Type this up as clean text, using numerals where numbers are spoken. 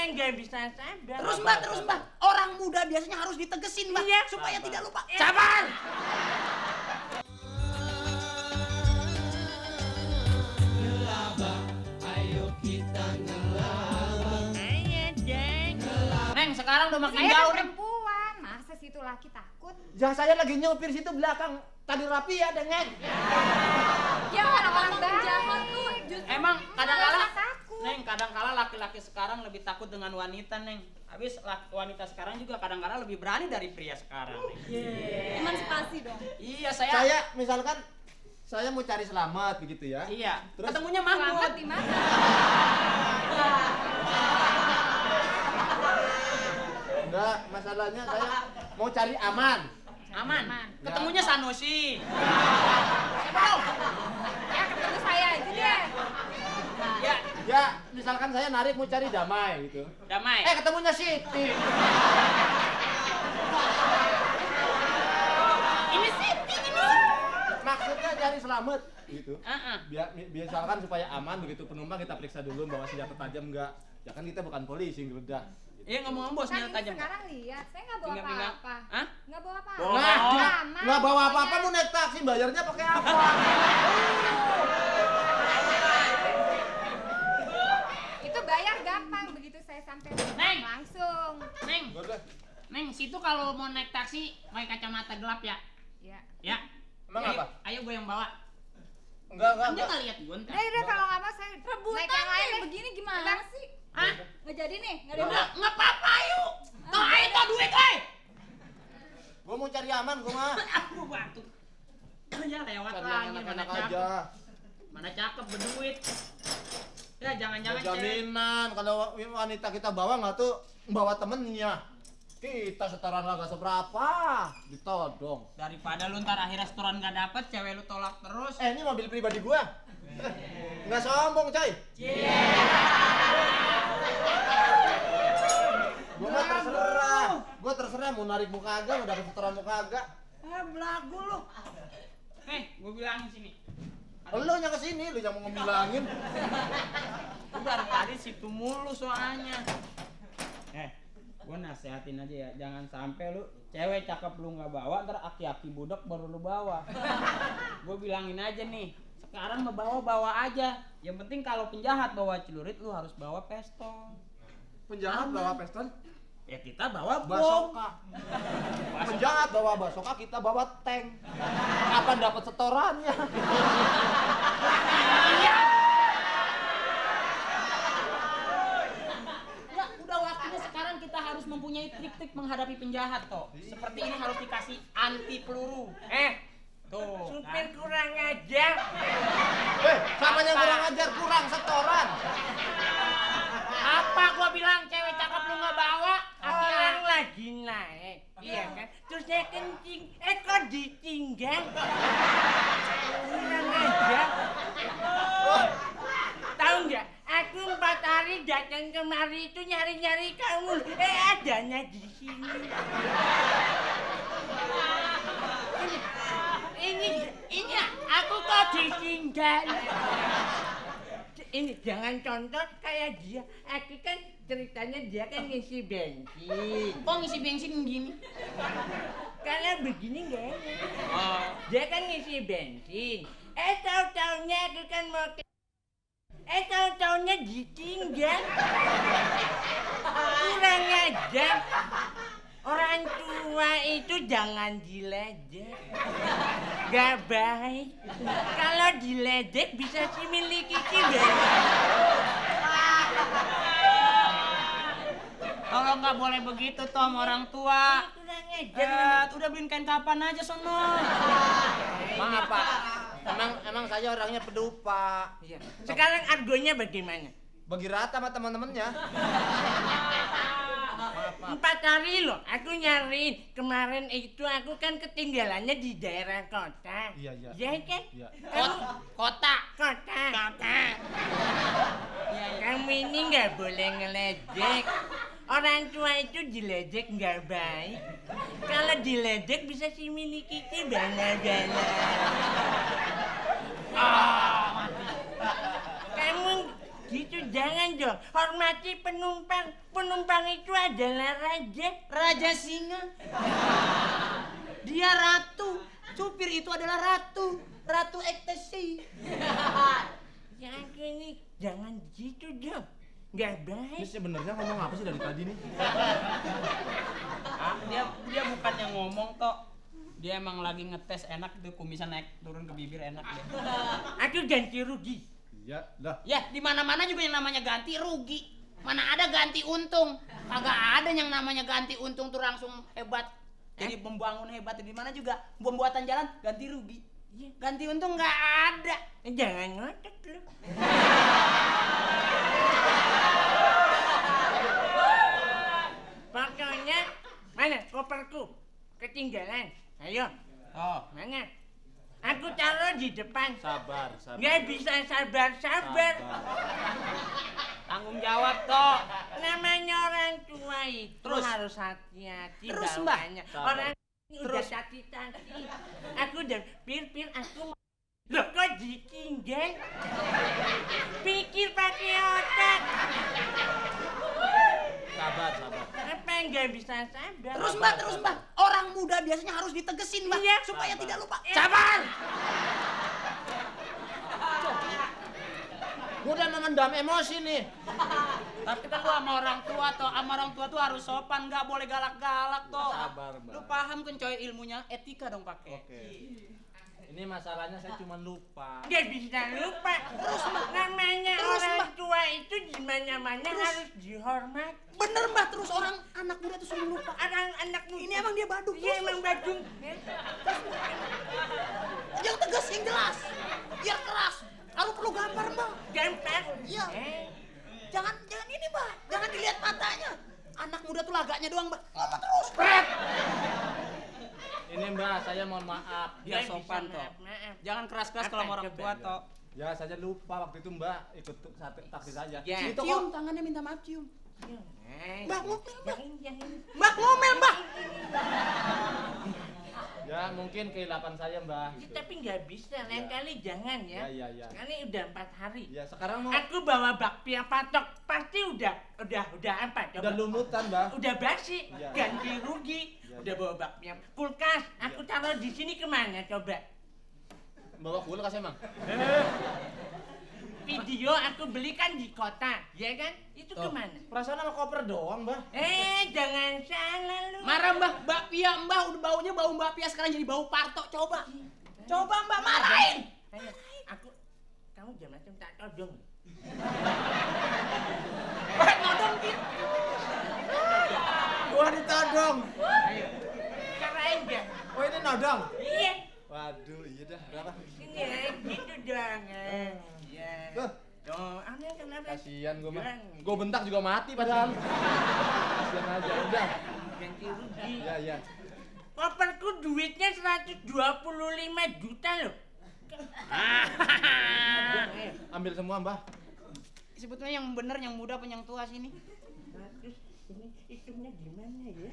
nggak bisa sadar. Terus mbak, orang muda biasanya harus ditegesin mbak, Iya. supaya tidak lupa. Sabar. Neng, sekarang udah makin Saya jauh, kan Neng. perempuan, masa situ laki takut? Jangan saya lagi nyopir situ belakang. Tadi rapi ya, Dengeng. Dia orang-orang jahat tuh. Emang kadang-kala, Nggak usah takut. Neng, kadang-kala laki-laki sekarang lebih takut dengan wanita, Neng. Habis wanita sekarang juga kadang-kala lebih berani dari pria sekarang, Neng. Emansipasi dong. Iya, Saya misalkan saya mau cari selamat begitu ya. Iya. Terus? Ketemunya Selamat Mahmud. di mana? Enggak, masalahnya saya mau cari aman. Aman. Aman. Ketemunya Sanusi. Ya ketemu saya aja deh. Ya, Ya, misalkan saya narik mau cari damai gitu. damai. Ketemunya Siti. Ini Siti, ini. Maksudnya cari selamat gitu. Heeh. Misalkan supaya aman begitu penumpang kita periksa dulu bawa senjata tajam enggak. Ya kan kita bukan polisi geledah. Iya, ngomong-ngomong bos, Kan senjata ini tajam. sekarang lihat, saya nggak bawa Pinggang-pinggang. apa-apa. Hah? Nggak bawa apa-apa. Bawa Nah, Aman, nggak bawa pokoknya. apa-apa mau naik taksi bayarnya pakai apa? Itu bayar gampang, begitu saya sampai rumah Neng. langsung. Neng, Udah. Neng, situ kalau mau naik taksi pakai kacamata gelap ya. Ya. Ya. Emang Ayo, apa? Ayo gue yang bawa. Enggak, Kan dia nggak lihat gue ntar. Udah kalau nggak mau saya Rebutan naik yang lain nih, deh. begini gimana Bang. sih? Hah? Nggak jadi nih, nggak ada Udah. duit. Nggak apa-apa, yuk. Tuh, ayo tuh duit, woy. Gua mau cari aman, gua mah. Aku batuk. Ya lewat Cari lagi, yang mana enak-enak cakep. aja. Mana cakep berduit. Ya jangan-jangan Ada jaminan kalau wanita kita bawa nggak tuh bawa temennya. Kita setoran nggak seberapa, ditodong. daripada lu ntar akhirnya setoran nggak dapet, cewek lu tolak terus. Ini mobil pribadi gua. Nggak sombong, coy. Gua terserah mau narik muka kagak, mau dapet setoran muka kagak. Belagu lu. Gue bilangin sini. Lu yang kesini, lu yang mau ngebilangin. Lu dari tadi situ mulu soalnya. Gue nasehatin aja ya, jangan sampai lu cewek cakep lu nggak bawa, ntar aki-aki budak baru lu bawa. Gue bilangin aja nih, sekarang bawa aja. Yang penting kalau penjahat bawa celurit, lu harus bawa pistol. Penjahat bawa pistol, Ya kita bawa bom. basoka. Penjahat bawa basoka, kita bawa tank. Kapan dapat setorannya? Ya, udah waktunya sekarang kita harus mempunyai trik-trik menghadapi penjahat toh. Seperti ini harus dikasih anti peluru. Tuh. Supir kan? kurang ajar. Siapa yang kurang ajar, kurang setoran. Apa gua bilang cewek cakep lu nggak bawa? Orang lagi naik, iya kan? Terus saya kencing, kok ditinggal? Kurang ajar. Tahu nggak? Aku 4 hari datang kemari itu nyari-nyari kamu. Adanya di sini. Ini aku kok ditinggal. Ini jangan contoh kayak dia. Aku kan ceritanya dia kan ngisi bensin. Kok ngisi bensin gini? Karena begini nggak enak. Oh. Dia kan ngisi bensin. Tahu-taunya aku kan mau ke... tahu-taunya ditinggal. Kurang ajar. Orang tua itu jangan diledek. Gak baik. Kalau diledek bisa si miliki banyak. Kalau nggak boleh begitu toh sama orang tua. Kurang ajar. Udah beliin kain kapan aja sono. Maaf Pak, emang saya orangnya pedupa. Iya. Sekarang argonya bagaimana? Bagi rata sama teman-temannya. 4 hari loh, aku nyariin. Kemarin itu aku kan ketinggalannya di daerah kota. Iya, iya. Iya kan? Iya. Kota. Kota. Kota. Kamu ini nggak boleh ngeledek. Orang tua itu diledek nggak baik. Kalau diledek bisa si mini kiki bala-bala. Kamu gitu jangan dong. Hormati penumpang. Penumpang itu adalah raja. Raja singa. Dia ratu. Supir itu adalah ratu. Ratu ekstasi. Ya ini jangan gitu dong. Nggak baik. Ini sebenarnya ngomong apa sih dari tadi nih? Ah, dia bukannya ngomong toh. Dia emang lagi ngetes enak tuh, kumisan naik turun ke bibir enak deh. Aku ganti rugi. Iya, dah. Ya, di mana-mana juga yang namanya ganti rugi. Mana ada ganti untung? Kagak ada yang namanya ganti untung tuh langsung hebat. Jadi membangun hebat di mana juga pembuatan jalan ganti rugi. Ganti untung nggak ada. Jangan ngotot lu. Pokoknya mana koperku? Ketinggalan. Ayo. Oh, Mana? Aku taruh di depan. Sabar. Nggak bisa sabar. tanggung jawab toh. Namanya orang tua itu Terus? harus hati-hati Terus, Mbak? bawanya. Sabar. Orang ini udah tati-tati. Aku udah pir aku mau. Loh kok ditinggal? Pikir pakai otak. Sabar. Apa nggak bisa sabar? Terus mbak, orang muda biasanya harus ditegesin mbak, Iya. supaya Sabar. tidak lupa. Sabar! Gua udah memendam emosi nih. Tapi kan lu sama orang tua toh, sama orang tua tuh harus sopan, nggak boleh galak-galak toh. Sabar, Mbak. Lu paham kan coy ilmunya, etika dong pakai. Oke. Ini masalahnya saya cuma lupa. Nggak bisa lupa. Terus namanya Terus, orang Mbak. tua itu di mana-mana harus dihormat. Bener mbak, terus orang anak muda tuh sering lupa. Anak muda. Ini emang dia badung. Iya emang badung. Yang tegas, yang jelas, biar keras. Kalau perlu gambar mbak. Gampang. Iya. Jangan ini mbak, jangan dilihat matanya. Anak muda tuh lagaknya doang mbak. Ngomong terus. Ini Mbak, saya mohon maaf. Biar Nggak sopan bisa, toh. maaf. Jangan keras-keras Apa, kalau sama orang coba? tua toh. Ya, saya lupa waktu itu Mbak ikut taksi saja. Ya. Itu Cium kok tangannya, minta maaf cium. Mbak, Mbak, ngomel, Mbak. Jangan. Mbak ngomel mbak. ya mungkin kehilapan saya Mbak. Gitu. Tapi nggak bisa, lain kali jangan ya. Iya. Sekali udah 4 hari. Ya, sekarang mau Aku bawa bakpia patok, pasti udah apa? Coba. udah lumutan Mbak. Udah basi, Iya. ganti rugi. Iya, Udah bawa bakpia kulkas, aku taruh di sini kemana coba? Bawa kulkas emang. Video aku belikan di kota, ya kan? Itu kemana? Perasaan sama koper doang Mbak. Jangan salah lu. Marah mbak, bakpia mbak udah baunya bau bakpia sekarang jadi bau parto. Coba mbak marahin. Ayo, kamu jangan macam tak todong. Nodong gitu. Gua ditodong. Ayo, karain gak? Oh, ini nodong. Iya, Waduh, iya dah, berapa? sini ya, gitu dong. Iya. Tuh. Tuh, aneh kenapa? Kasihan gua mah. Bilang. Gua bentak juga mati padahal. Kasihan aja, udah. Ganti rugi. Iya. Koperku duitnya 125 juta loh. Ambil semua Mbak. Sebetulnya yang bener yang muda apa yang tua sini? Terus ini hitungnya gimana ya?